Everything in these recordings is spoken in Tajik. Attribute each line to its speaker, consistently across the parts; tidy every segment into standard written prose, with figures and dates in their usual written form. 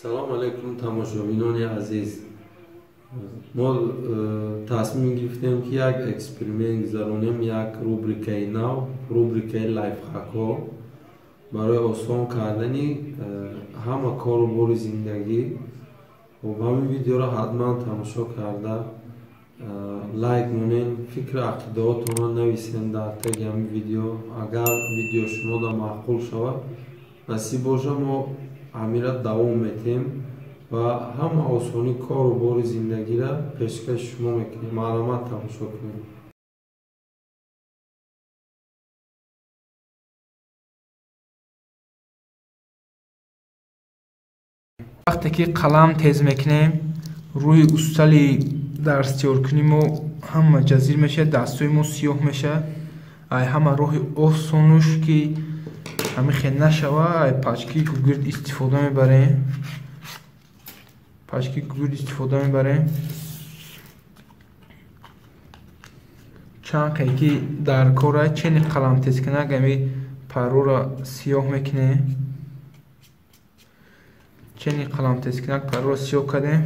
Speaker 1: Салом алейкум, тамошобинони азиз. Мо тасмим гирифтем, ки як эксперимент гузаронем, як рубрикаи нав, рубрикаи лайфхакҳо барои осон кардани ҳама кору бори зиндагӣ. Хуб, ҳамин видеоро ҳатман тамошо карда, лайк монем, фикру ақидаотонро нависем дар таги ҳамин видео. Агар видео шумода маъқул шавад, насиб боша, мо ҳамира давом метиҳем ва ҳама осонии кору бори зиндагиро пешкаши шумо мекунем. Марҳамат, тамошо кунед.
Speaker 2: Вақте ки қалам тез мекунем, рӯи устали дарстиёркунӣ мо ҳама ҷазир мешавад, дастҳои мо сиёҳ мешавад. Ай ҳама роҳи осонуш, ки ҳамин хел нашава, ай пачки гугирд истифода мебарем. Пачки гугирд истифода мебарем. Чанд ки дар кора чени қалам тез кунак, ами паррора сиёҳ мекунем. Чени қалам тез кунак паррора сиёҳ кардем.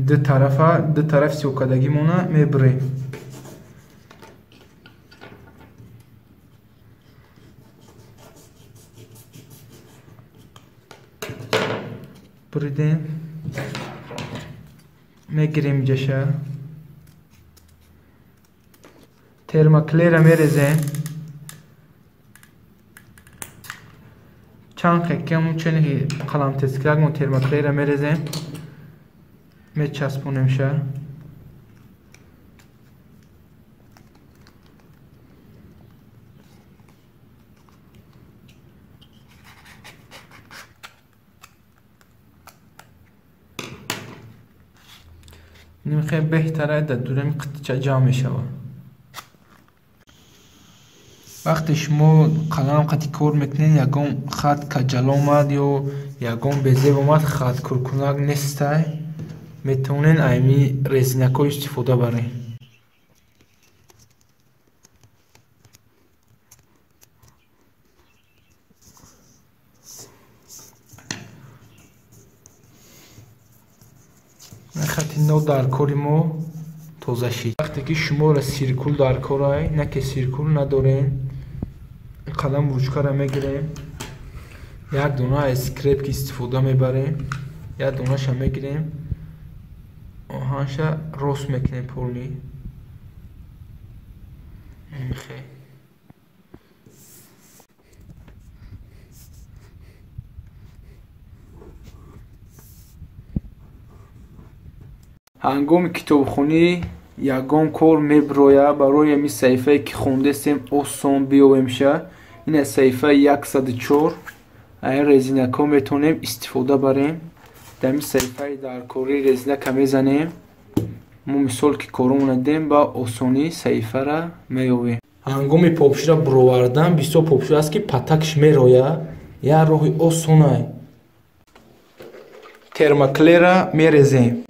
Speaker 2: Ду тарафа, ду тараф сиёҳ кардагимона мебурем. Буридем, мегирем ҷаша, термоклейра мерезем. Чанд қеккам чени қалам тезкунак мо термоклейра мерезем, мечаспонемша. Хеле беҳтара, дар дурами қитча ҷамъ мешавад. Вақте шумо қалам қати кор мекунед, ягон хат каҷал омад ё ягон безеб омад, хаткуркунак нестай, метавонед ами резинакҳо истифода баред. Хати нав дар кори мо тоза шид. Вақте ки шуморо сиркул дар корай, на ки сиркул надорем, қалам ручкаро мегирем, як дона аз скрепки истифода мебарем, як донаша мегирем, оҳанша рост мекунем полни. Мехе. Ҳангоми китобхонӣ ягон кор мебирояд, барои ҳамин саҳифае ки хондастем осон биёвемша. Ин аз саҳифаи 104. Айн резинакҳо метавонем истифода барем. Дар ҳамин саҳифаи даркорӣ резинака мезанем. Мо мисол ки коромона дидем, ба осонӣ саҳифара меёвем. Ҳангоми попшира буровардан, бисёр попшира аст, ки патакш мерояд. Як роҳи осонай. Термоклейра мерезем.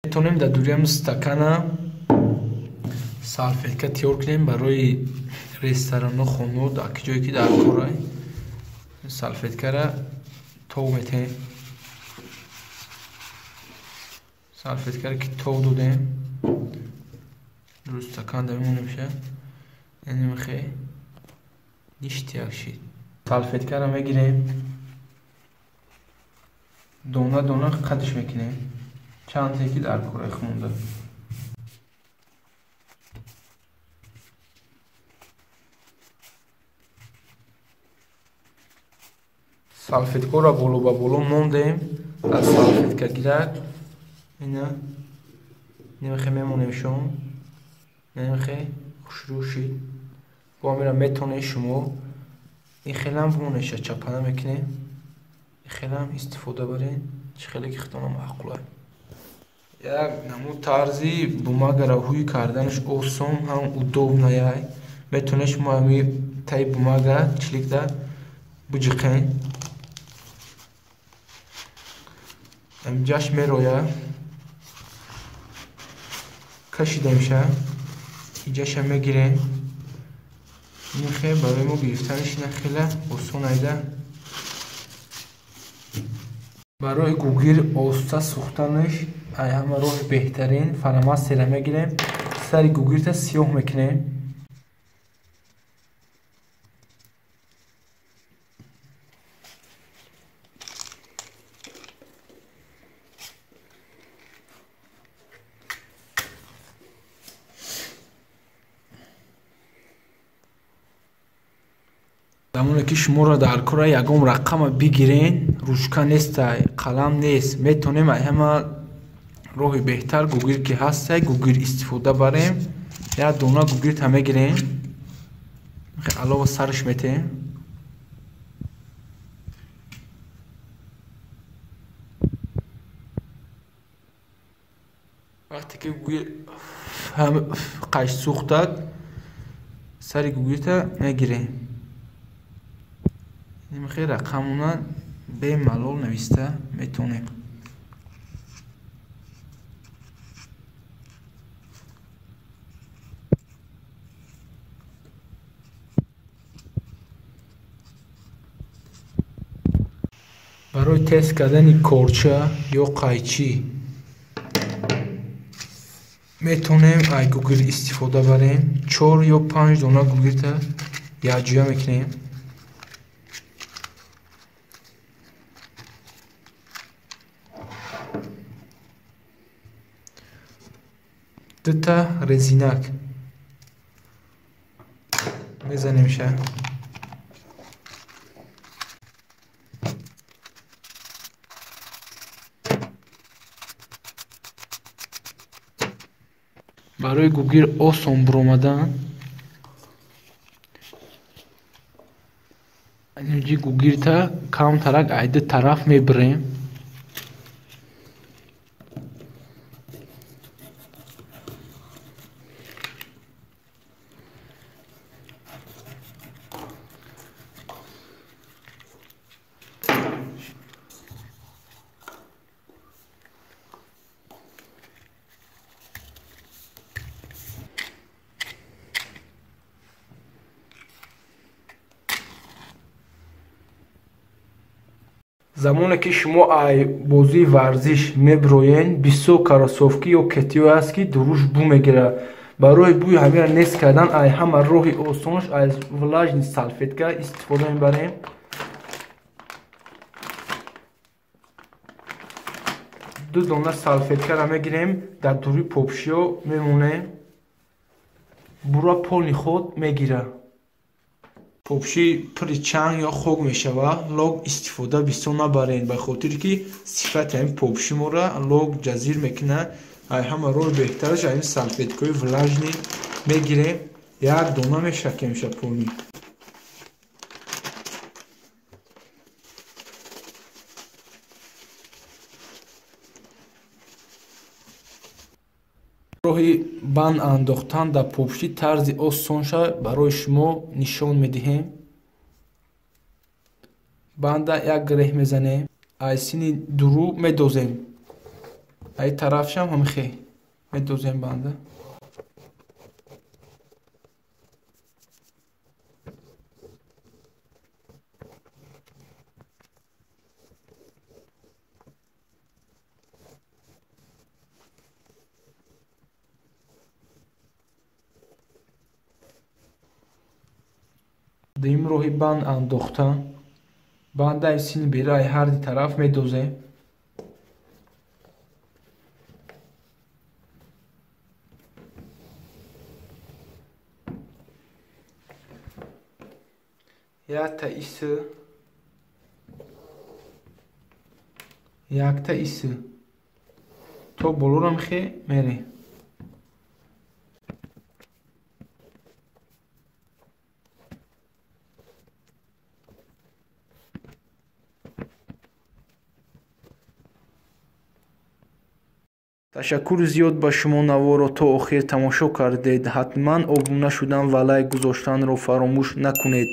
Speaker 2: Метавонем дар дуриам стакана салфетка тиёр кунем барои ресторану хону, дар ҷое ки дар корай салфеткара тов метаҳем. Салфеткара ки тов додем, рӯ стакан да мемонемша. Яъне мехе ништяк шид. Салфеткара мегирем, дона дона қадш мекунем. Чанд ки дар кораи хонда. Салфеткаро боло ба боло мондем, аз салфетка гирак ина немехе мемонемшон, немехе хушрӯ шид. Бо ҳамира метавонед шумо ин хелам бимонеша, чапана мекунем, ин хелам истифода баред, чӣ хеле ки худтона маъқулад. Як намуд тарзи бумагаро ҳуй карданаш осон, ҳам удобнаяй. Метавонед шумо ҳами таи бумага чиликда буҷиқен. Инҷаш мероя. Кашидемша. Инҷаша мегирем. Ин хел барои мо гирифтанаш ина хеле осон айда. Барои гугир оста сӯхтанаш ай ҳама роҳи беҳтарин фаломастера мегирем. Сари гугирта сиёҳ мекунем. Замоне ки шуморо дар кора ягон рақама бигирен, ручка нестай, қалам нест, метавонем ай ҳама роҳи беҳтар гугир ки ҳастай, гугир истифода барем. Як дона гугирта мегирем, алова сараш метем. Вақте ки гугир қаш сӯхтад, сари гугирта мегирем. Ин хел рақамона бемалол нависта метавонем. Барои тест кардани корча ё қайчӣ метавонем ай гугир истифода барем. 4 ё 5 дона гугирта якҷоя мекунем. Дута резинак мезанемша. Барои гугир осон буромадан инҷи гугирта камтарак ай ду тараф мебирем. Замоне ки шумо ай бозии варзиш мебироен, бисёр кроссовки ё кетиҳое ҳаст ки дуруш бӯ мегирад. Барои бӯи ҳамира нест кардан ай ҳама роҳи осонаш аз влажный салфетка истифода мебарем. Ду дона салфеткаро мегирем, дар дури попшиё мемонем. Бура полни худ мегирад. Попши пури чанг ё хок мешавад, лог истифода бисёр набаред, ба хотире ки сифати ҳамин попши моро лог ҷазир мекунад. Ай ҳама роҳи беҳтараш ҳамин салфеткаҳои влажный мегирем, як дона мешакемша полни. Роҳи банд андохтан дар попши тарзи осонша барои шумо нишон медиҳем. Банда як греҳ мезанем, ай сини дуру медозем, ай тарафшам ҳамихе медозем банда. Дуюм роҳи банд андохтан, бандаи сини бераи ҳар ду тараф медозем. Якта иси, якта иси то болоро мехе мерем. Ташаккури зиёд ба шумо наворо то охир тамошо кардед. Ҳатман обуна шудан ва лайк гузоштанро фаромӯш накунед.